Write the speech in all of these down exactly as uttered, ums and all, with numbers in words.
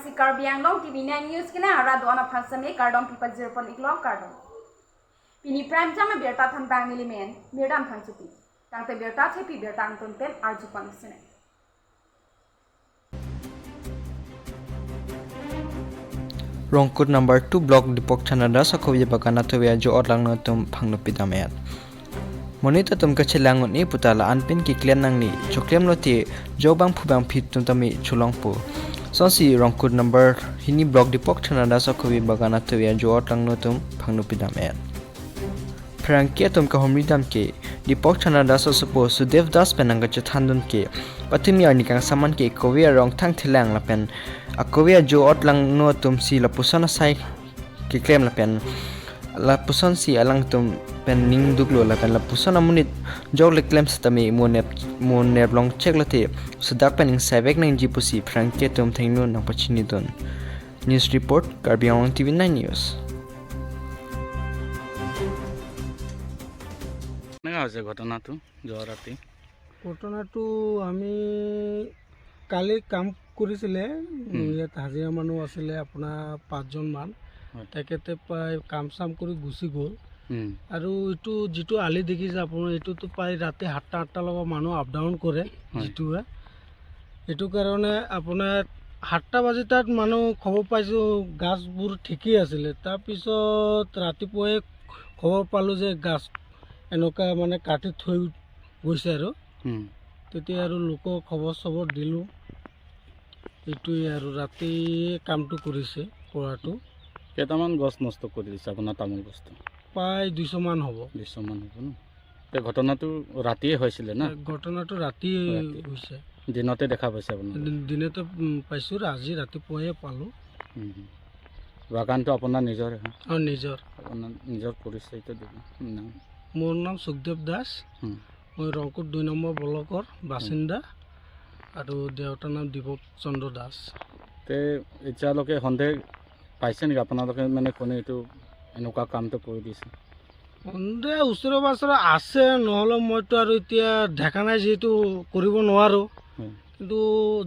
Si Karbi Anglong T V nine News kena ara do-an aphan seme kardom pipajir pon iklo, kardom. Pini prime time abirta thanbang nelimen Mirdam Thangchopi. Tangte birta thepi birta angton pen arju pon sene. Rongkut number two block Dipok Chanadas Akhovi Bagan atove ajo otlangno atum phangno pidam et. Monit atum kachelang un-e puta la-an pen keklem nangne, choklem lote jo bangphu bangphi atum tame cholongpo. Sonsi Rongkut number hini block Dipok Chanadas Akhovi Bagan atove ajo otlangno atum phangno pidam et. Pherangke atum kahumri dam ke, Dipok Chanadas asopo Sudev Das pen nangkachethan dun ke, patumi arni kangsam an ke akove arong thangthelang lapen akove ajo otlangno atum si lapuson asai keklem lapen lapuson si alangtum pen ning duklo lapen lapuson amonit jok le klem setame mo nep, mo nep long chek lote sodak pen ingsai vek nangji pusi pherangke atum thengno nangpachini dun. News report, Karbi Anglong T V nine News. কেনেকুৱা হৈছে ঘটনাটো যোৱা ৰাতি? ঘটনাটো আমি কালি কাম কৰিছিলে, উম। ইয়াত হাজিৰা মানুহ আছিলে আপোনাৰ পাঁচজনমান। হয়। তেখেতে প্ৰায় কাম চাম কৰি গুচি গ'ল। উম। আৰু এইটো যিটো আলি দেখিছে আপোনাৰ, এইটোতো প্ৰায় ৰাতি সাতটা আঠটা লগত মানুহ আপ ডাউন কৰে, হয়। যিটোৱে। এইটো কাৰণে আপোনাৰ সাতটা বাজি তাত মানুহ খবৰ পাইছোঁ, গাছবোৰ ঠিকেই আছিলে। তাৰপিছত ৰাতিপুৱাই খবৰ পালোঁ যে গাছ এনেকুৱা মানে কাটি থৈ গৈছে আৰু। হুম। তেতিয়া আৰু লোকক খবৰ চবৰ দিলোঁ। এইটোৱে আৰু ৰাতি কামটো কৰিছে, কৰাটো। কেইটামান গছ নষ্ট কৰি দিছে আপোনাৰ তামোল গছটো? প্ৰায় দুইশ মান হ'ব। দুইশ মান হ'ব ন? এই ঘটনাটো ৰাতিয়ে হৈছিলে না? এই ঘটনাটো ৰাতিয়ে ৰাতি। হৈছে। দিনতে দেখা পাইছে আপোনালোকে? দিন-, দিনতে, উম, পাইছোঁ, আজি ৰাতিপুৱাই পালোঁ। হুম, হুম। বাগানটো আপোনাৰ নিজৰে, হা? অ, নিজৰ। আপোনাৰ নিজৰ পৰিচয়টো দিব। নাম? মোৰ নাম সুখদেৱ দাস। হুম। মই ৰংকুট দুই নম্বৰ ব্লকৰ বাসিন্দা। আৰু দেউতাৰ নাম দীপক চন্দ্ৰ দাস। তে এতিয়ালৈকে সন্দেহ পাইছে নেকি আপোনালোকে, মানে, কোনে এইটো এনেকুৱা কামটো কৰি দিছে? সন্দেহ ওচৰে পাজৰে আছে, নহ'লে মইতো আৰু এতিয়া দেখা নাই, যিহেতু কৰিব নোৱাৰোঁ। হুম। কিন্তু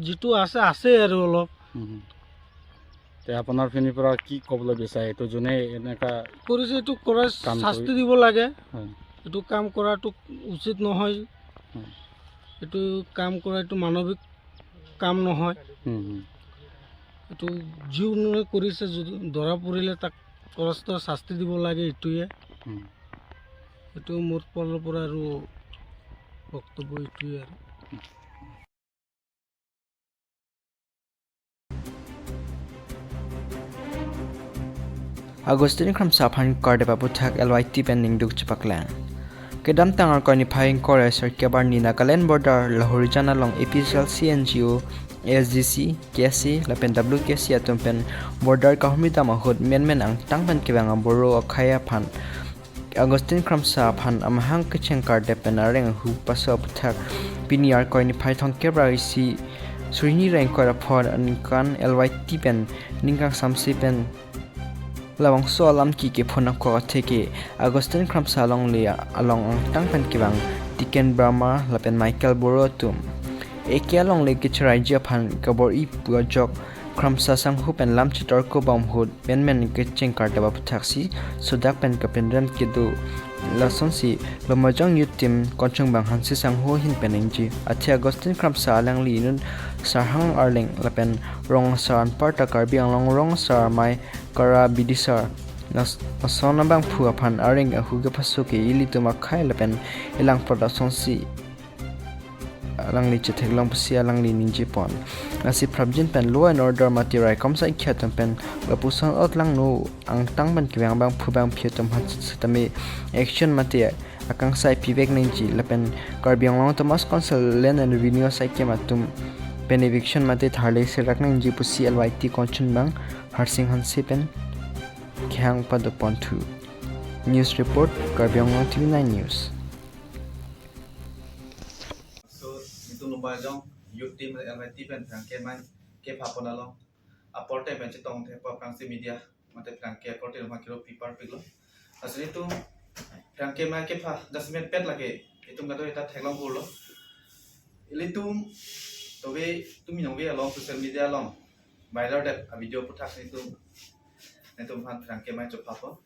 যিটো আছে, আছে আৰু অলপ। হুম, হুম। তে আপোনাৰ খিনিৰ পৰা কি ক'বলৈ বিচাৰে, এইটো যোনে এনেকা কৰিছে, এইটো কৰা কাম কৰি শাস্তি দিব লাগে। হয়। এইটো কাম কৰাটো উচিত নহয়। হয়। এইটো কাম কৰা এইটো মানৱিক কাম নহয়। হুম, হুম। এইটো যিজনে কৰিছে, যদি ধৰা পৰিলে তাক কষ্ট শাস্তি দিব লাগে, এইটোৱে। হুম। এইটো মোৰ ফালৰ পৰা আৰু বক্তব্য এইটোৱে আৰু। Augustine Kramsa aphan kardep aputhak L Y T pen ningduk chepaklang. Kedamtang Arkoi niphai ingkoi ra sirkep arni Nagaland border Lahorijan along A P H L C, N G O, A S D C, K S A lapen W K C atum pen border kahumri dam ahut menmen angtang pen kevang aboro akhei aphan Augustine Kramsa aphan amahang kecheng kardep pen areng ahu paso aputhak pini Arkoi niphai thomkep ra isi suri hini ra ingkoi ra pho aningkan L Y T pen ning kangsamse pen labangso alam ki kephonang kok atheke Augustine Kramsa alongle along angtang pen kevang Tiken Brahma lapen Michael Boro atum eke alongle kecheraiji aphan kabor-i pu ajok Kramsa sangho pen lam chetorko bom ahut menmen kecheng kardep aputhak si sodak pen kapinrem kedo. Lasonsi Lumajong Youth Team Konchungbang Hanse sangho ahin pen ningje. Athe Augustine Kramsa alangli inut sarhang arleng lapen rong asar anparta Karbi Anglong rong asar amei Kara Bidisar nas-, ason abangphu aphan areng ahu kephaso ke ilitum akhei lapen ilangpot asonsi alangli chetheklong pusi alangli ningje pon. Lasi prapjin pen law and order mate raikom saikhi atum pen lapuson otlangno angtang pen kevang abangphu abangphi atum aphan setame action mate akangsai pivek nangji lapen Karbi Anglong Autonomous Council Land and Revenue asaikem atum pen eviction mate tharle serak nangji pusi L Y T Konchungbang Harsing Hanse pen kehang pado ponthu. News report, Karbi Anglong T V nine News. So, itum Lumajong Youth Team L Y T pen pherangke amei kepha pon along aporte pen chetong thepo aphrangsi media mate pherangke aporte loma kiro pipar piklo. Asli itum pherangke amei kepha dasmen pet lake itum kado eta theklong kurlo. Ilitum tove tumi nongve along social media along viral det a video aputhak nelitum, nelitum aphan pherangke mai chophapo.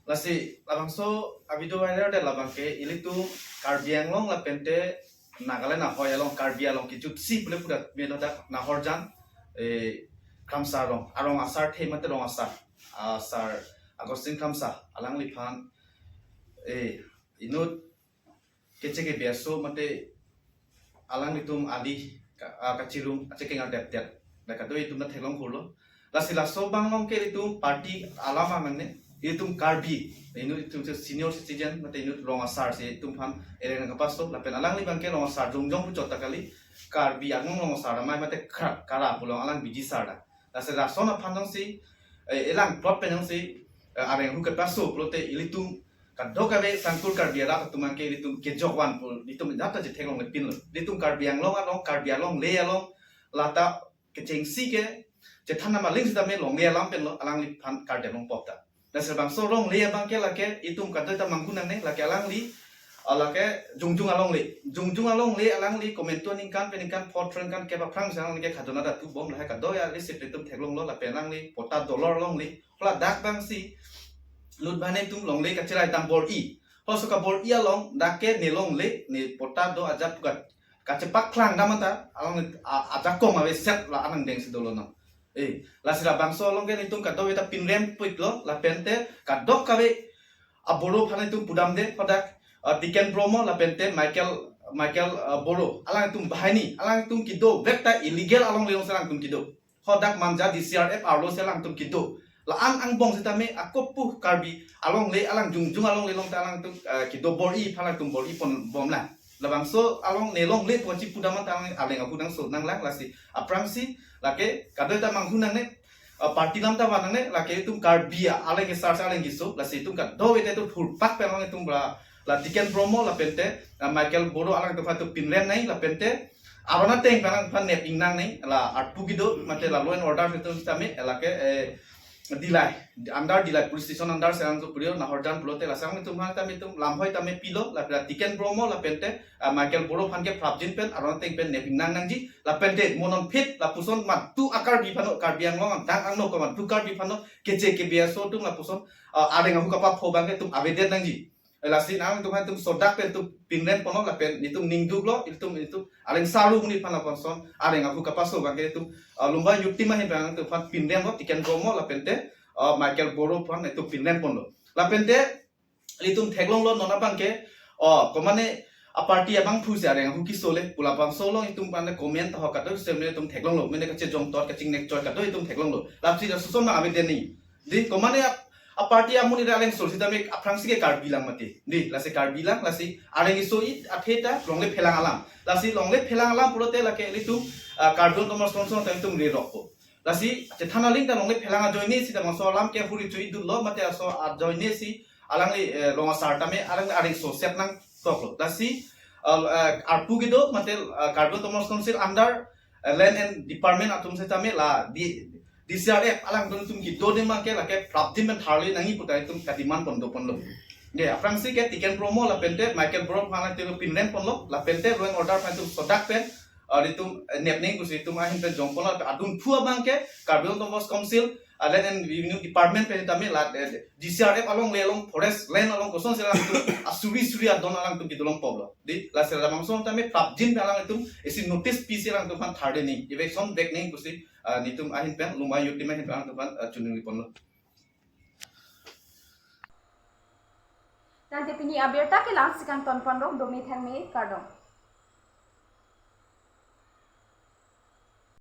Lasi labangso a video viral det labang ke ilitum Karbi Anglong lapente Nagaland ahoi along Karbi along kejutsi pule purat meno dak Nahorjan, eh, Kramsa along, arong asar the mate rong asar, asar Augustine Kramsa alangliphan, eh, inut keche kebi aso mate alanglitum ali ka, ah, kachirung achekeng ardep det. Dak kadoi itum ta theklong kurlo. Lasi laso abang along ke itum party alam angne, itum Karbi, inut itum senior citizen mate inut rong asar si itum aphan ereng kapaso lapen alangli abang ke rong asar jongjong puchot ta kali, Karbi Anglong rong asar amei mate kra, kara pu along alang biji sar ta. Lasi lason aphan jongsi, eh, elang plot pen jongsi, eh, areng ahu kepaso pulote ilitum kadokave sangkur Karbi arat atum abang ke ilitum kejok van pu ilitum jata chetheklongle pinlo. Ilitum Karbi Anglong along, Karbi alongle along lata kechengsi ke chethan nama ling sitame longle alam penlo, alangliphan kardep longpo ta. Lasi labangso longle abang ke lake itum kadoi ta manghu nangne, lake alangli, ah, lake jongjong alongle. Jongjong alongle alangli komantu aningkan pen ningkan phot threngkan kep aphrang si alangli ke khajona ta tubom lahai kadoi alisi ilitum theklonglo lapen alangli patta dolor longle. Hala dak abang si lut abang nelitum longle kacherai dam bor-i. Halaso ka bor-i along dak ke ne longle, ne patta do ajat pukat kachepak klang dam anta along a, ajakong aveset la anang deng si dolo no. Eh, lasi labangso along ke nelitum kadokave ta pinrem puitlo lapente kadokave aboro aphan nelitum pudamde hadak, ah, Tiken Bromo lapente Michael, Michael, ah, Boro, alangtum banghini, alangtum kedo vek ta illegal alongle along si alangtum kedo. Hadak Manja D C R F arlo si alangtum kedo. La-an angbong sitame ako pu Karbi alongle alang jongjong alongle along ta alangtum, eh, kedo bor-i aphan alangtum bor-i ponbomlang. Labangso along ne longle pu kachi pudam anta alang areng ahu nangso nanglang lasi aphrangsi lake kadoi ta manghu nangne, eh, party alam ta van nangne, lake itum Karbi aleng kesar si aleng keso, lasi itum kadokave ta itum phurpak pen along itum la, la Tiken Bromo lapente, eh, Michael Boro alangtum aphan itum pinrem nangji lapente aron ateng pen alangtum aphan nep ingnang nangji, la arpu kedo mate la law and order itum sitame, eh, lake, eh, Dillai, under Dillai police station under si alangtum puri-o Nahorjan pulote lasi alangtum aphan tame itum lamhoi tame pilo, la, la Tiken Bromo lapente, ah, Michael Boro aphan ke prapjin pen aron ateng pen nep ingnang nangji lapente mo non phit lapuson madu a-Karbi aphan, Karbi Anglong angdeng angno komat du Karbi aphan keche kebi aso atum lapuson, ah, areng ahu kapapho abang ke itum avedet nangji. Lasi nangtum aphan itum sodak pen itum pinrem ponlo lapen itum ningduklo itum, itum areng saru muni aphan lapuson areng ahu kapaso abang ke itum, ah, Lumbajong Youth Team ahin pen itum aphan pinremlo Tiken Bromo lapente, ah, Michael Boro aphan itum pinrem ponlo. Lapente itum theklonglo non abang ke, oh, komane a-party abangphu si areng ahu keso le pu labangso along itum aphan comment ta ho kadoi sitame itum theklonglo, mene kachejong tot kachingnek chot kadoi itum theklonglo. Lasi lason abang avedet nangji. Dei, komane a, a-party amonit areng sol sitame aphrangsi ke Karbi lang mati. Dei, lasi Karbi lang, lasi areng keso-i athe ta longle phelang alam. Lasi longle phelang alam pulote lake ilitum, ah, Karbi Autonomous Council ta itum rerokpo. Lasi chethan aling ta longle phelang ajoine si ta bangso alam ke huri chui dullo mate laso ajoine si alangli, eh, rong asar tame alangli areng so set nangtoklo. Lasi, eh, eh, arpu kedo mate, eh, Karbi Autonomous Council under, eh, Land and Department atum sitame la D, D C R F alangtum kedo adim abang ke lake prapjin pen tharle nangji pu ta itum kademand pon do ponlo. Dei, aphrangsi ke Tiken Bromo lapente Michael Boro aphan itum pinrem ponlo lapente law and order aphan itum sodak pen, ah, itum, eh, nep nangji pusi itum ahin pen jong ponlo, adun phu abang ke Karbi Autonomous Council, ah, Land and Revenue Department pen tame la, eh, D C R F alongle along forest land along kosonsi alangtum asuri suri adon alangtum kedo longpo lo. Dei, lasi labangso tame prapjin pen alangtum isi notice pisi alangtum aphan tharde nangji, eviction back nangji pusi, ah, nelitum ahin pen, Lumbajong Youth Team ahin pen alangtum aphan, ah, chuningri ponlo. Tangte pini abirta ke la-an si kangton ponlo, dome thangme kardom.